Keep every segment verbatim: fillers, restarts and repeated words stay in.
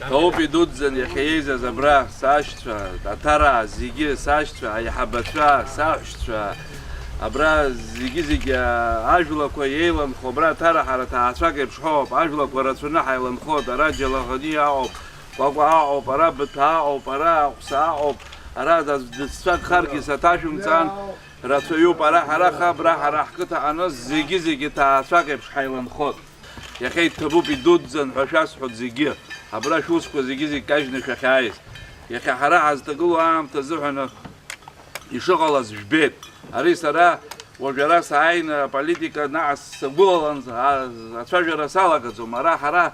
Ҭоуп идуӡӡан иахьа еизаз абра сашьцәа, Ҭараа зегьы сашьцәа, аиҳабацәа, саҳәшьцәа, абра зегьы-зегьы ажәлақәа еиланхо, абра Ҭара ҳара ҭаацәак еиԥш ҳауп, ажәлақәа рацәаны ҳаиланхоит, ара Џьалагани аҟоуп, Кәакәа аҟоуп, ара Быҭәаа аҟоуп, ара Аҟәса аҟоуп, ара дызцәагхаргьы саҭашәымҵан, рацәаҩуп, ара ҳара хабра ҳара ҳқыҭа аҟны зегьы-зегьы ҭаацәак еиԥш ҳаиланхоит. Иахьа иҭабуп, идуӡӡан ҳәа шәасҳәоит зегьы. Абра шәусқәа зегьы-зегь кажьны шәахьааиз. Иахьа ҳара ҳазҭагылоу аамҭа азыҳәаны ишыҟалаз жәбеит. Ари сара уажә ара сааины аполитика наҟ сагәылалан, а-, ацәажәара салагаӡом. Ара ҳара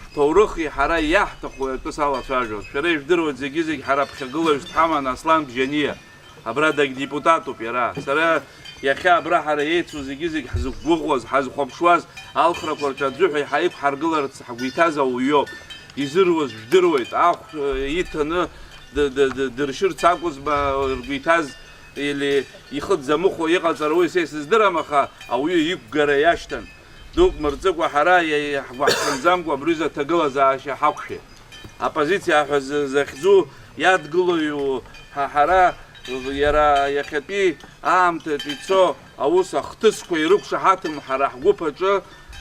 ҳҭоурыхи ҳара иаҳҭаху атәы салацәажәоит. Шәара ижәдыруеит зегьы-зегь ҳара ԥхьагылаҩыс дҳаман Аслан Бжьаниа. Абра дагьдепутатуп иара. Сара иахьа абра ҳара еицу зегьы-зегь ҳзықәгәыӷуаз, ҳазхәаԥшуаз, алхрақәа рҿы аӡәы ҳәа иҳа-, иқәҳаргыларц ҳгәы иҭаз ауаҩоуп. Изыруаз жәдыруеит, ахә, э, иҭаны д-, д-, д-, дыршьырц акәызма ргәы иҭаз, или ихы дзамыхәо иҟаҵара, уи са исыздырам, аха ауаҩы иқәгара иашьҭан. Дук мырҵыкәа ҳара иа-, иа-, ҳгәаҳҽанӡамкәа абри аҩыза аҭагылазаашьа ҳақәшәеит. Оппозициа ҳәа зы-, захьӡу иадгылоу ҳа-, ҳара иара иахьатәи аамҭаҿы ицо аус ахҭысқәа ирықәшаҳаҭым ҳара ҳгәыԥ аҿы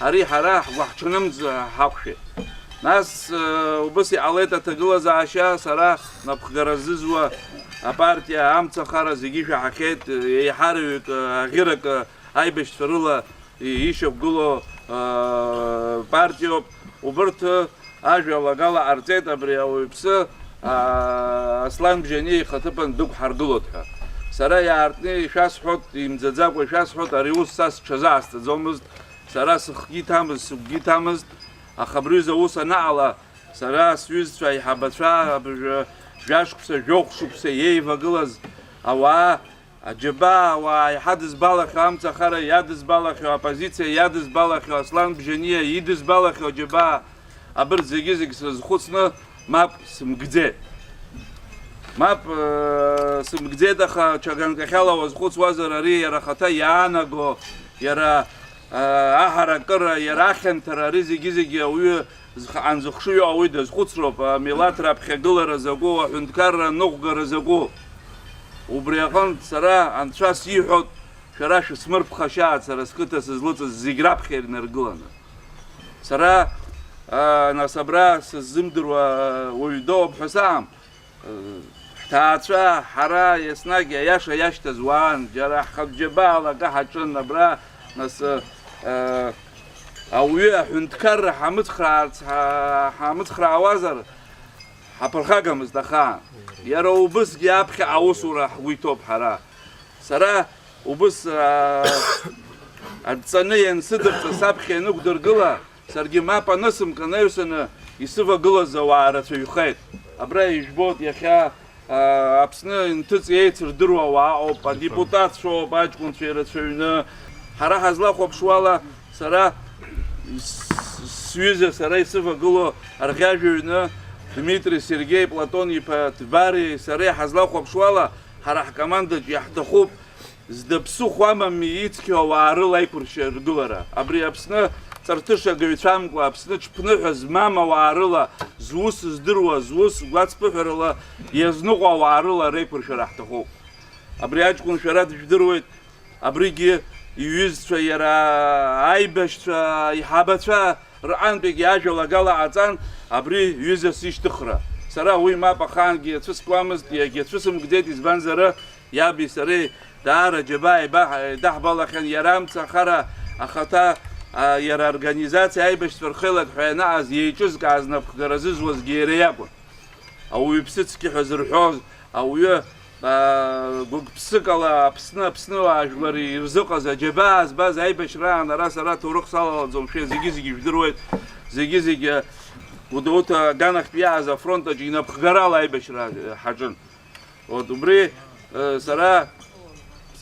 ари ҳара ҳгәаҳҽанымӡ ҳақәшәеит. Нас, э, убыс иҟалеит аҭагылазаашьа, сара напхгара зызуа апартиа амцахара зегьы ишәаҳахьеит, еиҳараҩык, э, аӷьырак, э, аибашьцәа рыла ишьақәгылоу, аа, партиоуп. Убырҭ ажәа алагала ҟарҵеит абри ауаҩԥсы, аа, Аслан Бжьаниа ихаҭыԥан дықәҳаргылоит ҳәа. Сара иаартны ишәасҳәоит, имӡаӡакәа ишәасҳәоит, ари ус са сҽазаасҭаӡомызт, сара сыхгьы иҭамызт, сыгәгьы иҭамызт, аха абри аҩыза аус анаҟала, сара сҩызцәа, аиҳабацәа, абыржәы жәашықәса, жәохә шықәса иеивагылаз ауаа, аџьабаа ауаа иҳадызбалахьоу, амцахара иадызбалахьоу, аоппозициа иадызбалахьоу, Аслан Бжьаниа идызбалахьоу аџьабаа, абырҭ зегьы-зегь срызхәыцны, мап сымгӡеит. Мап, э, сымгӡеит, аха ҽа ганкахьала уазхәыцуазар, ари иара ахаҭа иаанаго, иара, э, аҳаракыра, иара ахьанҭара, ари зегьы-зегьы ауаҩы зхаан зыхшыҩ ауаҩы дазхәыцроуп, амилаҭ раԥхьагылара закәу, аҳәынҭқарра аныҟәгара закәу. Убри аҟынтә сара анцәа сиҳәоит, шәара шәысмырԥхашьааит, сара сқыҭа сызлыҵыз зегь раԥхьа ирнаргыланы. Сара, а, нас абра сыззымдыруа, а, уаҩ доуп ҳәа саам. Ҳҭаацәа, ҳара еснагь аиаша иашьҭаз уаан, џьара ҳхатә џьабаала акы ҳаҿын абра, нас, э, ауаҩы аҳәынҭқарра ҳамыцхраарц, ҳа-, ҳамыцхраауазар, ҳаԥырхагамызт ахаан. Иара убысгьы аԥхьа аусура ҳгәы иҭоуп ҳара. Сара убыс, аа, адҵаны иансыдырҵа саԥхьа ианықәдыргыла, саргьы мап анысымк анаҩсаны исывагылаз ауаа рацәаҩхеит. Абра ижәбоит иахьа, аа, Аԥсны инҭыҵ еицырдыруа ауаа ыҟоуп, адепутатцәоуп, аҷкәынцәа ирацәаҩны. Ҳара ҳазлахәаԥшуала, сара с-, сҩыза сара исывагылоу арӷьажәҩаҩны Дмитри, Сергеи, Платон иԥа Ҭбари сареи ҳазлахәаԥшуала, ҳара ҳкомандаҿ иаҳҭахуп зда ԥсыхәа амами ицқьоу ауаа рыла аиқәыршьа ргылара. Абри Аԥсны ҵарҭышагаҩцәамкәа, Аԥсны ҽԥныҳәа змам ауаа рыла, зус здыруа, зус гәацԥыҳәарала иазныҟәо ауаа рыла реиқәыршәара ҳҭахуп. Абри аҷкәын шәара дыжәдыруеит, абригьы иҩызцәа, иара аибашьцәа, аиҳабацәа рҟантәигьы ажәа лагала ҟаҵан, абри ҩызас ишьҭыхра. Сара уи мап ахаангьы иацәыскуамызт, иагьацәысымкӡеит, избанзар, иаби сареи даара џьабаа еибаҳ-, еидаҳбалахьан, иара амца ахара ахаҭа, а, иара аорганизациа аибашьцәа рхеилак ҳәа ианаҟаз, еиҿызкааз напхгара зызуазгьы иара иакәын. Ауаҩы ԥсыцқьа ҳәа зырҳәоз, ауаҩы, аа, гәык-ԥсыкала Аԥсны, Аԥсныуаа жәлар ирзыҟаз аџьабаа збаз аибашьраан ара сара аҭоурых салалаӡом, шәа зегьы-зегьы ижәдыруеит, зегьы-зегьы Гәдоуҭа аганахьтә иааз афронт аҿы инапхгарала аибашьра ҳаҿын. Вот, убри, э, сара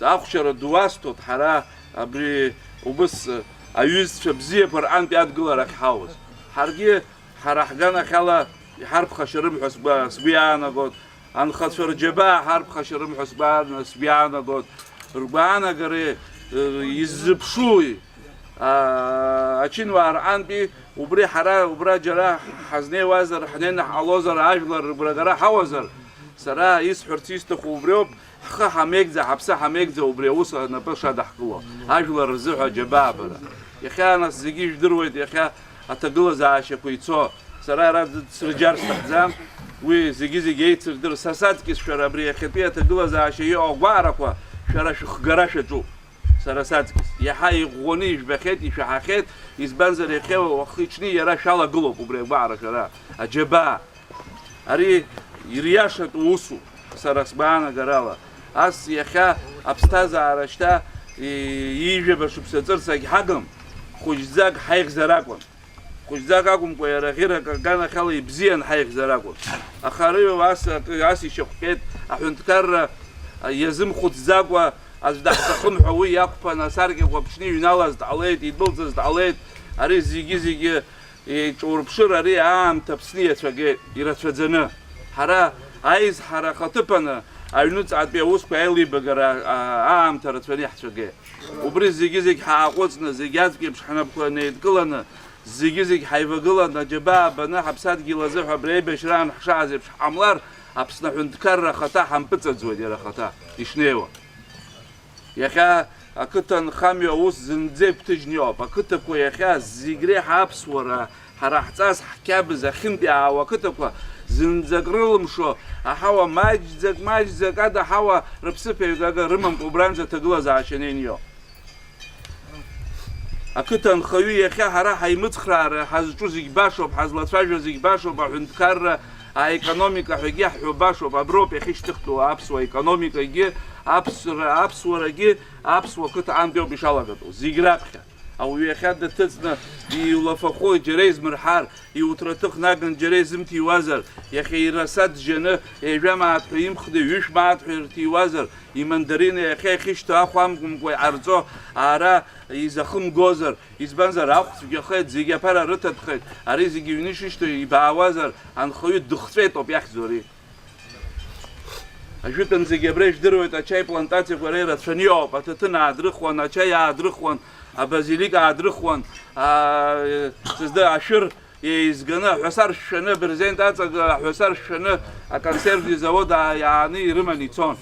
ахәшьара ду асҭоит, ҳара абри убыс, э, аҩызцәа бзиақәа рҟантәи адгыларахь ҳауз. Ҳаргьы ҳара ҳганахьала иҳарԥхашьарым ҳәа сгәы, сгәы иаанагоит, анхацәа рџьабаа ҳарԥхашьарым ҳәа сгәы, сгәы иаанагоит. Ргәаанагареи, э, иззыԥшуи, а, ачынуаа рҟантәи Убри ҳара убра џьара ҳазнеиуазар, ҳнеины ҳҟалозар, ажәлар рыгәрагара ҳауазар, сара исҳәарц исҭаху убриоуп, ҳхы ҳамеигӡа, ҳаԥсы ҳамеигӡа убри аус анапы шадаҳкыло, ажәлар рзыҳәа аџьабаабара. Иахьа нас зегьы ижәдыруеит, иахьа аҭагылазаашьақәа ицо. Сара ара срыџьар сҭахӡам, уи зегьы-зегьы еицырдыр, са саҵкьыс шәара абри иахьатәи аҭагылазаашьа иҟоу агәаҳарақәа шәара шәыхгара шәаҿуп. Сара саҵкьыс. Иаҳа иӷәӷәаны ижәбахьеит, ишәаҳахьеит, избанзар иахьа уахи-ҽни иара шәалагылоуп убри агәаҳара шәара. Аџьабаа. Ари ириашатәу усуп, сара сгәаанагарала. Ас иахьа аԥсҭазаара шьҭа и-, ҩажәаба шықәса ҵырц агьҳагым, хәыҷӡак ҳаиӷьзар акәын. Хәыҷӡак акәымкәа, иара ӷьырак аганахьала ибзиан ҳаиӷьзар акәын. Аха арыҩ ас акы, ас ишьақәҟьеит, аҳәынҭқарра иазымхәыцӡакәа аӡә даҳҭахым ҳәа уи иақәԥан, асаркьақәа аԥшны иҩналаз дҟалеит, идәылҵыз дҟалеит, ари зегьы-зегьы еиҿурԥшыр, ари аамҭа Аԥсны иацәагеит, ирацәаӡаны. Ҳара аизҳара ахаҭыԥаны аҩнуҵҟатәи аусқәа аилибагара, а, аамҭа рацәаны иаҳцәагеит. Убри зегьы-зегь ҳааҟәыҵны, зегь аӡәк еиԥш ҳнапқәа неидкыланы, зегьы-зегь ҳаивагыланы, аџьабаа баны, ҳаԥсадгьыл азыҳәа абри аибашьраан ҳшааз еиԥш ҳҟамлар, Аԥсны аҳәынҭқарра ахаҭа ҳампыҵаӡуеит иара ахаҭа ишнеиуа. Иахьа ақыҭа анхамҩа аус зынӡа иқәҭыжьны иҟоуп. Ақыҭақәа иахьа зегь реиҳа аԥсуара, ҳара ҳҵас, ҳқьабз ахьынтә иаауа ақыҭақәа зынӡак рылымшо, аҳауа маҷӡак, маҷӡак ада ҳауа рыԥсыԥ еиҩгага рымамкәа убранӡа аҭагылазаашьа анеинио. Ақыҭа анхаҩы иахьа ҳара ҳаимыцхраара ҳазҿу зегь башоуп, ҳазлацәажәо зегь башоуп, аҳәынҭқарра, аекономика ҳәагьы иаҳҳәо башоуп, аброуп иахьышьҭыхтәу аԥсуа економикагьы, аԥсра-, аԥсуарагьы, аԥсуа қыҭа антәи ауп ишалагатәу, зегь раԥхьа. Ауаҩы иахьа дыҭыҵны иулафахәы џьара измырҳар, иуҭраҭых наган џьара изымҭиуазар, иахьа ираса џьаны ҩажәа мааҭ ҳәа имхны ҩышә мааҭ ҳәа ирҭиуазар, имандарина иахьа ихьышьҭоу ахә амгәымкәа иҟарҵо аара изахымгозар, избанзар, ахә цәгьахеит, зегьы аԥара рыҭатәхеит, ари зегьы ҩны ишышьҭоу ибаауазар, анхаҩы дыхҵәеит ауп иахьӡу ари. Ажәытәан зегьы абра ижәдыруеит, ачаи плантациақәа ара ирацәаны иҟоуп, аҭаҭын аадрыхуан, ачаи аадрыхуан, абазилик аадрыхуан, аа, сызды ашәыр еизганы, аҳәаса ршәаны, абырзент аҵага аҳәаса ршәаны, аконсервтәи завод аа-, иааны ирыманы ицон.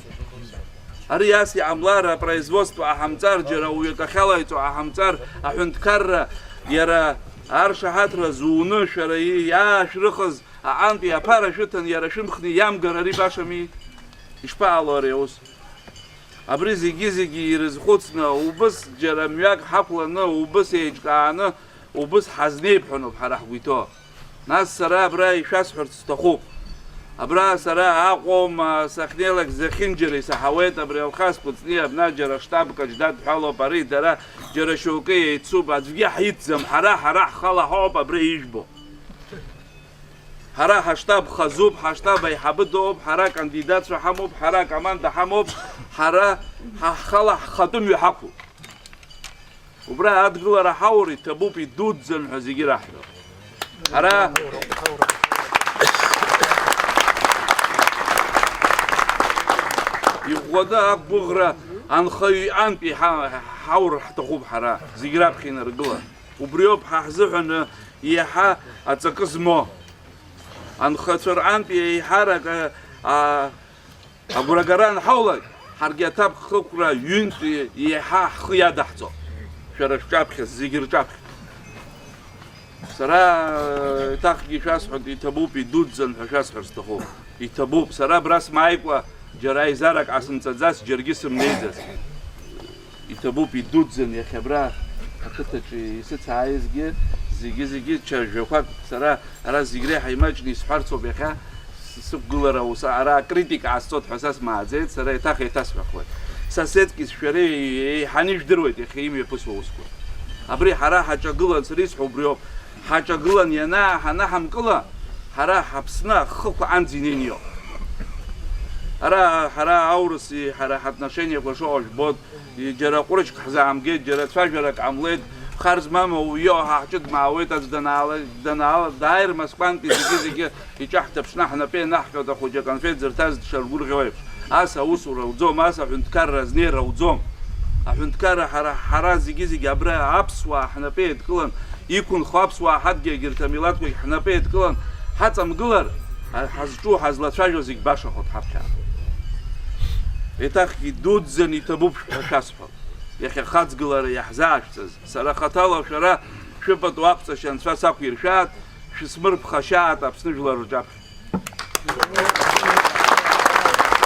Ари ас иҟамлар, апроизводство ҟаҳамҵар, џьара уаҩык ахьалаиҵо ҟаҳамҵар, аҳәынҭқарра иара аршаҳаҭра зуны, шәара и-, иаашәрыхыз аҟантәи аԥара шәыҭан, иара шәымхны иамгар ари башами? Ишԥаҟало ари аус? Абри зегьы-зегьы ирызхәыцны, убыс џьара мҩак ҳақәланы, убыс еиҿкааны, убыс ҳазнеиԥҳәаноуп ҳара ҳгәы иҭоу. Нас сара абра ишәасҳәарц сҭахуп. Абра сара Аҟәоума сахьнеилак зехьынџьара исаҳауеит, абри Алхас Кәыҵниа абна џьара штаб каҷдад ҳәалоуп, ари дара џьара шьоукы еицуп, аӡәгьы ҳиҭӡам, ҳара, ҳара ҳхала ҳауп абра ижәбо. Ҳара ҳаштаб хазуп, ҳаштаб аиҳабы дыҟоуп, ҳара акандидатцәа ҳамоуп, ҳара акоманда ҳамоуп, ҳара ҳа ҳхала ҳхатәы мҩа ҳақәуп. Убра адгылара ҳаур иҭабуп, идуӡӡан ҳәа зегьы раҳҳәо. Ҳара иӷәӷәаны ақәгәыӷра анхаҩы иҟантә иҳа-, ҳаур ҳҭахуп ҳара, зегь раԥхьа инаргылан. Убриоуп ҳа ҳзыҳәаны иаҳа аҵакы змоу. Анхацәа рҟынтә еиҳарак, а, агәрагара анҳаулак, ҳаргьы аҭак хықәра ҩынтә еиҳа ҳхы иадаҳҵо. Шәара шәҿаԥхьа, зегьы рҿаԥхьа. Сара, э, еиҭахгьы шәасҳәоит, иҭабуп, идуӡӡан ҳәа шәасҳәар сҭахуп. Иҭабуп, сара абра смааикәа, џьара аизарак ҟасымҵаӡац, џьаргьы сымнеиӡац. Иҭабуп, идуӡӡан иахьа абра ақыҭаҿы исыцааизгьы, зегьы-зегьы ҽа жәақәак сара ара зегь реиҳа имаҷны исҳәарцоуп иахьа, с-, сықәгылара ус, ара акритика ҟасҵоит ҳәа са смааӡеит, сара еиҭах еиҭасҳәахуеит. Са сеиҵкьыс шәара еиҳаны ижәдыруеит иахьа имҩаԥысуа аусқәа. Абри ҳара ҳаҿагылан, сара исҳәо убриоуп. Ҳаҿагылан ианаа-, ҳанаҳамкыла, ҳара ҳаԥсны ахықә анӡа инеины иҟоуп. Ара ҳара аурыси ҳара ҳатношениақәа шыҟоу жәбоит, џьара ҟәрышьк ҳзаамгеит, џьара цәажәарак ҟамлеит, хар змам ауаҩы иҟоу ҳа ҳҿы дмаауеит, аӡә данаала, данаала, дааир Москвантәи зегьы-зегьы иҿаҳҭаԥшны ҳнапы ианаҳҟьоит, ахәыҷы аконфет зырҭаз дшаргәырӷьо еиԥш. Ас аусура ауӡом, ас аҳәынҭқарра азнеира ауӡом. Аҳәынҭқарра ҳара, ҳара зегьы-зегьы абра аԥсуаа ҳнапы еидкылан, иқәынхо аԥсуаа ҳадгьы егьырҭ амилаҭқәагь ҳнапы еидкылан ҳаҵамгылар, ҳазҿу, ҳазлацәажәо зегь башахоит ҳаԥхьа. Еиҭахгьы дуӡӡаны иҭабуп ҳәа шәасҳәап. Иахьа хаҵгылара иаҳзаашәҵаз, сара хаҭала шәара шәыпату ақәҵашьа анцәа сақәиршәааит, шәысмырԥхашьааит Аԥсны жәлар рҿаԥхьа.